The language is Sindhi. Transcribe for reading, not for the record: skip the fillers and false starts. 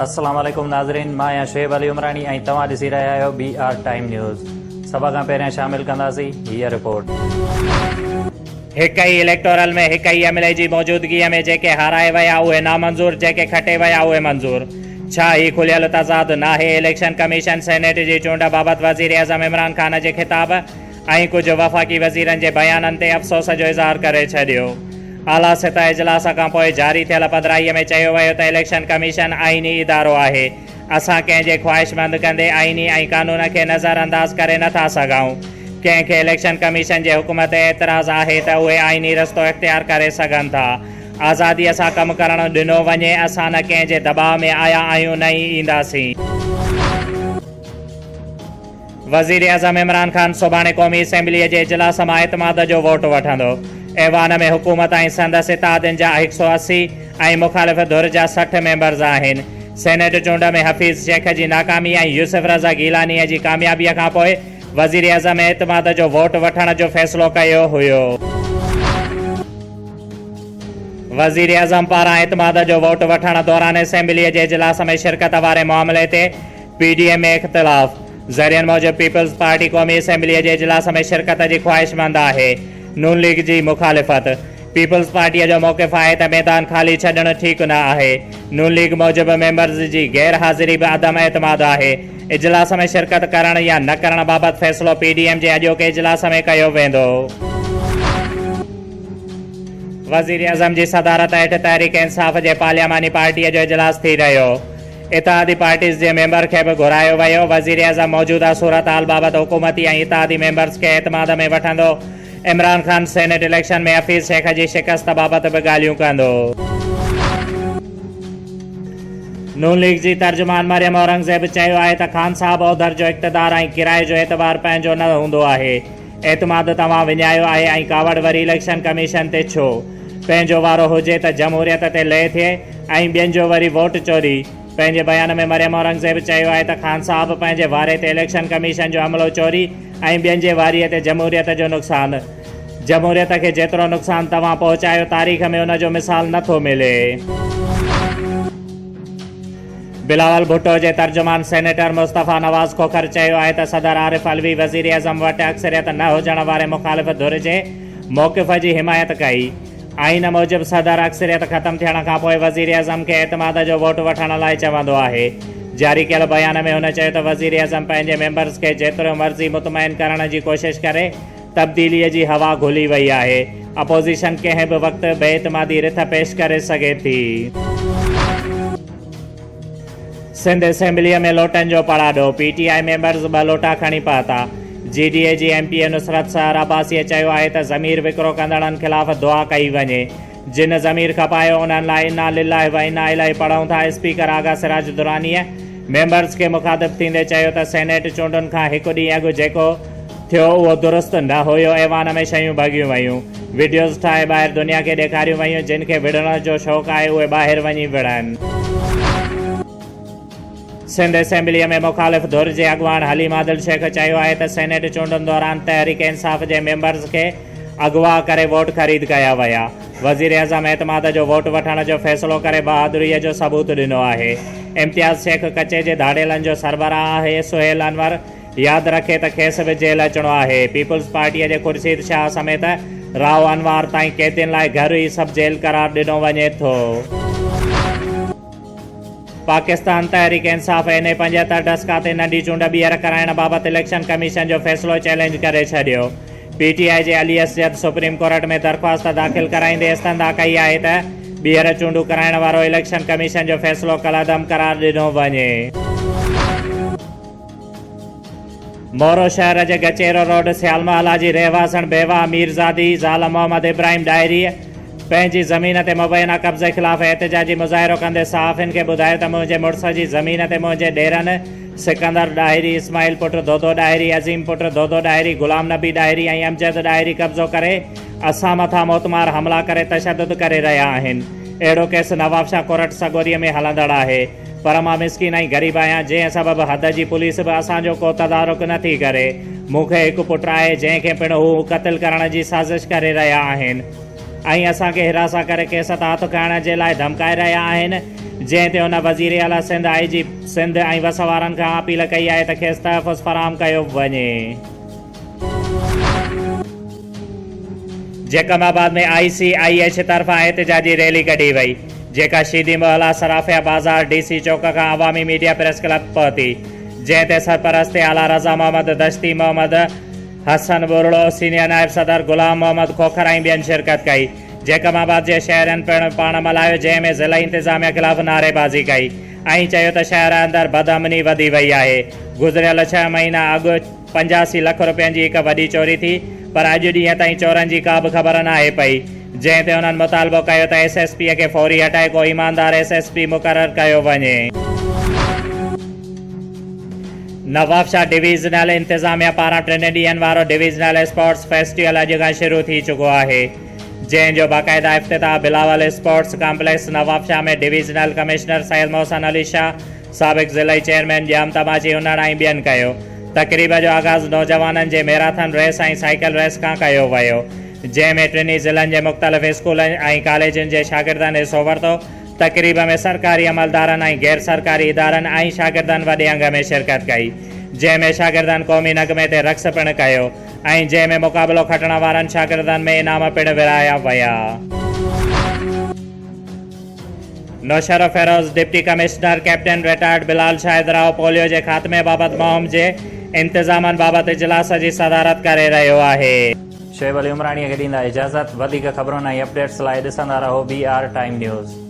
السلام عليڪم ناظرين مان آهيان شعيب علي عمراڻي ۽ توهان ڏسي رهيا آهيو بي آر ٽائيم نيوز سڀ کان پهريان شامل ڪنداسين هيء رپورٽ. هڪ ئي اليڪٽورل ۾ هڪ ئي ايم ايل اي جي موجودگيء ۾ جيڪي هارائي ويا اهي نامنظور جيڪي کٽي ويا اهي منظور ڇا هي کليل تضاد ناهي اليڪشن ڪميشن سينيٽ جي چونڊ بابت وزيراعظم عمران خان جي خطاب ۽ ڪجهه وفاقي وزيرن جي بيانن تي افسوس جو اظهار ڪري ڇڏيو. اعليٰ سطح اجلاس کانپوء جاري ٿيل پڌرائيء ۾ چيو ويو ته اليڪشن ڪميشن آئيني ادارو آهي، اسان ڪنهن جي خواهشمند ڪندي آئيني ۽ قانون کي نظرانداز ڪري نه ٿا سگهون، ڪنهن کي اليڪشن ڪميشن جي حڪم تي اعتراض آهي ته اهي آئيني رستو اختيار ڪري سگهن ٿا، آزاديء سان ڪم ڪرڻ ڏنو وڃي، اسان نه ڪنهن جي دٻاء ۾ آيا آهيون نه ئي اينداسين. وزيراعظم عمران خان سڀاڻي قومي اسيمبليء جي اجلاس مان اعتماد جو ووٽ وٺندو. ايوان ۾ حڪومت ۽ سندس اتحادين جا هڪ سئو 80 ۽ مخالف ڌر جا 60 ميمبرز آهن. سينيٽ چونڊ ۾ حفيظ شيخ جي ناڪامي ۽ يوسف رضا گيلانيء جي ڪاميابيء کانپوء وزيراعظم اعتماد جو ووٽ وٺڻ جو فيصلو ڪيو هيو. وزيراعظم پاران اعتماد جو ووٽ وٺڻ دوران اسيمبليء جي اجلاس ۾ شرڪت واري معاملي تي پي ڊي ايم ۾ اختلاف، ذريعن موجب پيپلز پارٽي قومي اسيمبليء جي اجلاس ۾ شرڪت جي خواهشمند آهي، نون ليگ جي مخالفت، پيپلز پارٽيء جو موقف آهي ته ميدان خالي ڇڏڻ ٺيڪ نه آهي، نون ليگ موجب ميمبرز جي غير حاضري به عدم اعتماد آهي، اجلاس ۾ شرڪت ڪرڻ يا نه ڪرڻ بابت فيصلو پي ڊي ايم جي اڄوڪي اجلاس ۾ ڪيو ويندو. وزيراعظم جي صدارت هيٺ تحريڪ انصاف جي پارلياماني پارٽيء جو اجلاس ٿي رهيو. اتحادي پارٽيز جي ميمبر کي به گهرايو ويو، وزيراعظم موجوده صورتحال بابت حڪومتي ۽ اتحادي ميمبرز کي اعتماد ۾ وٺندو، عمران خان سينيٽ اليڪشن ۾ حفيظ شيخ جي شڪست بابت به ڳالهيون ڪندو. نون ليگ جي ترجمان مريم اورنگزيب چيو آهي ته خان صاحب اوڌر جو اقتدار ۽ ڪرائي جو اعتبار پنهنجو نه هوندو آهي، اعتماد توهان وڃايو آهي ۽ ڪاوڙ وري اليڪشن ڪميشن تي ڇو؟ پنهنجو وارو هجي ته جمهوريت تي لئه ٿئي ۽ ٻين جو وري ووٽ چوري. پنهنجي بيان ۾ مريم اورنگزيب چيو آهي ته خان صاحب پنهنجي واري تي اليڪشن ڪميشن جو عملو چوري ۽ ٻين جي واري تي جمهوريت جو نقصان. جمهوريت کي جيترو نقصان توهان پهچايو تاريخ ۾ ان جو مثال نه ٿو ملي. بلاول ڀٽو جي ترجمان سينيٽر مصطفيٰ نواز کوکر چيو آهي ته صدر عارف علوي وزيراعظم وٽ اڪثريت نه هجڻ واري مخالف ڌر جي موقف جي حمايت ڪئي. آئين موجب صدر اڪثريت ختم ٿيڻ کانپوء وزيراعظم کي اعتماد جو ووٽ وٺڻ لاء چوندو آهي. جاري ڪيل بيان ۾ هن چيو ته وزيراعظم پنهنجي ميمبرز کي جيترو مرضي مطمئن ڪرڻ جي ڪوشش ڪري، تبديليء جي هوا گهلي وئي آهي، اپوزيشن ڪنهن به وقت بي اعتمادي رٿ پيش ڪري سگهي ٿي. سنڌ اسيمبليء ۾ لوٽن جو پڙاڏو، پي ٽي I members ٻه لوٽا کڻي پهتا. جي ڊي اي جي ايم پي اي نصرت سحر عباسيء چيو آهي ته ضمير وڪرو ڪندڙن خلاف دعا ڪئي وڃي، جن ضمير کپايو انهن لاء انا لله و انا اليه پڙهون ٿا، اسپيڪر آغا سراج درانيء ميمبرز کي مخاطب ٿيندي چيو ته سينيٽ چونڊن کان هڪ ڏينهن اڳ جيڪو ٿيو اهو درست نه هيو، ايوان ۾ شيون ڀڳيون ويون، وڊيوز ٺاهي ٻاهر دنيا کي ڏيکاريون ويون، جن کي وڙهڻ جو شوق آهي اهي ٻاهر وڃي وڙهن. سنڌ اسيمبليء ۾ مخالف ڌر جي اڳواڻ حليم عادل شيخ چيو آهي ته سينيٽ چونڊن دوران تحريڪ انصاف جي ميمبرز کي اغوا ڪري ووٽ خريد ڪيا ويا، وزيراعظم اعتماد جو ووٽ وٺڻ جو فيصلو ڪري بهادريء جو ثبوت ڏنو آهي، امتياز شيخ ڪچي جي ڌاڙيلن جو سربراهه آهي، سهيل انور ياد رکي ته کيس به جيل اچڻو آهي، پيپلز پارٽيء جي خورشيد شاهه سميت رائو انوار تائين قيدين لاء گهر ئي سب جيل قرار ڏنو وڃي ٿو. پاڪستان تحريڪ انصاف اين اي 75 ڊسڪا تي ننڍي چونڊ ٻيهر ڪرائڻ بابت اليڪشن ڪميشن جو فيصلو چئلينج ڪري ڇڏيو. پي ٽي آء جي علي اسجد سپريم ڪورٽ ۾ درخواست داخل ڪرائيندي استدعا ڪئي آهي ته ٻيهر چونڊون ڪرائڻ وارو اليڪشن ڪميشن جو فيصلو ڪالعدم قرار ڏنو وڃي. مورو شهر جي گچيرو روڊ سيال محلا جي رهواسڻ بيواهه ميرزادي زال محمد ابراهيم ڏاهريء پنهنجي زمين تي مبينا قبضي خلاف احتجاجي مظاهرو ڪندي صحافين کي ٻڌايو ته منهنجي مڙس جي زمين تي منهنجي ڏيرن سڪندر ڏاهري، اسماعيل پٽ دودو ڏاهري، عظيم پٽ دودو ڏاهري، غلام نبي ڏاهري ۽ امجد ڏاهري قبضو ڪري اسان مٿان موتمار حملا ڪري تشدد ڪري رهيا آهن. اهڙو ڪيس نوابشاهه ڪورٽ سڳوريء ۾ هلندڙ آهي. پر مان مسڪين ۽ غريب آهيان، جنهن سبب حد جي پوليس به اسان جو ڪو تدارڪ نه ٿي ڪري. مون کي هڪ پٽ آهي، جنهن کي پڻ هو قتل ڪرڻ جي سازش ڪري رهيا آهن ۽ اسان کي هراسان ڪري ڪيس تان هٿ کڻڻ جي لاء ڌمڪائي رهيا آهن. جنهن تي هن وزيراعليٰ سنڌ، آء جي سنڌ ۽ وس وارن کان اپيل ڪئي آهي ته کيس تحفظ فراهم ڪيو وڃي. Jacobabad ۾ I C I H طرفان احتجاجي ريلي ڪڍي وئي، جيڪا شيدي محلا، صرافيه بازار، ڊي سي چوڪ کان عوامي ميڊيا پريس ڪلب پهتي، جنهن تي سرپرست اعليٰ رضا محمد دشتي، محمد حسن ٻرڙو، سينيئر نائب صدر غلام محمد کوکر ۽ ٻين شرڪت ڪئي. جيڪب آباد جي شهرين پڻ پاڻ ملهايو، جنهن ۾ ضلعي انتظاميا خلاف نعريبازي ڪئي ۽ چيو ته شهر اندر بدامني وڌي وئي آهي، گذريل ڇهه مهينا اڳ 85 لک رپين جي هڪ وڏي چوري ٿي پر اڄ ڏينهن تائين چورن جي ڪا به خبر ناهي پئي، جنهن تي انهن مطالبو ڪيو ته ايس ايس پي کي فوري هٽائي ڪو ايماندار ايس ايس پي مقرر ڪيو وڃي. نوابشاهه ڊويزنل انتظاميا پاران ٽن ڏينهن وارو ڊويزنل اسپورٽس فيسٽيول اڄ کان شروع ٿي چڪو آهي، جنهن جو باقاعده افتتاح Bilawal sports complex Nawabshah ۾ divisional commissioner Syed Mohsin Ali Shah, سابق ضلعي چيئرمين ڄام تماچي انڙ ۽ ٻين ڪيو. تقريب جو آغاز نوجوانن جي ميراٿن ريس ۽ سائيڪل ريس کان ڪيو ويو، جنهن ۾ ٽنهي ضلعن جي مختلف اسڪولن ۽ ڪاليجن جي شاگردن حصو ورتو. تقريب ۾ سرڪاري عملدارن ۽ غير سرڪاري ادارن ۽ شاگردن وڏي انگ ۾ شرڪت ڪئي، جنهن ۾ شاگردن قومي نغمي تي رقص پڻ ڪيو ۽ جنهن ۾ مقابلو کٽڻ وارن شاگردن ۾ انعام پڻ ورهايا ويا. Naushahro Feroze, deputy commissioner captain retired Bilal Shahid Rao polio جي خاتمي بابت مهم جي انتظامن بابت اجلاس جي صدارت ڪري رهيو آهي. شعيب علي عمراڻيء کي ڏيندا اجازت، وڌيڪ خبرن ۽ اپڊيٽس لاء ڏسندا رهو بي آر ٽائيم نيوز.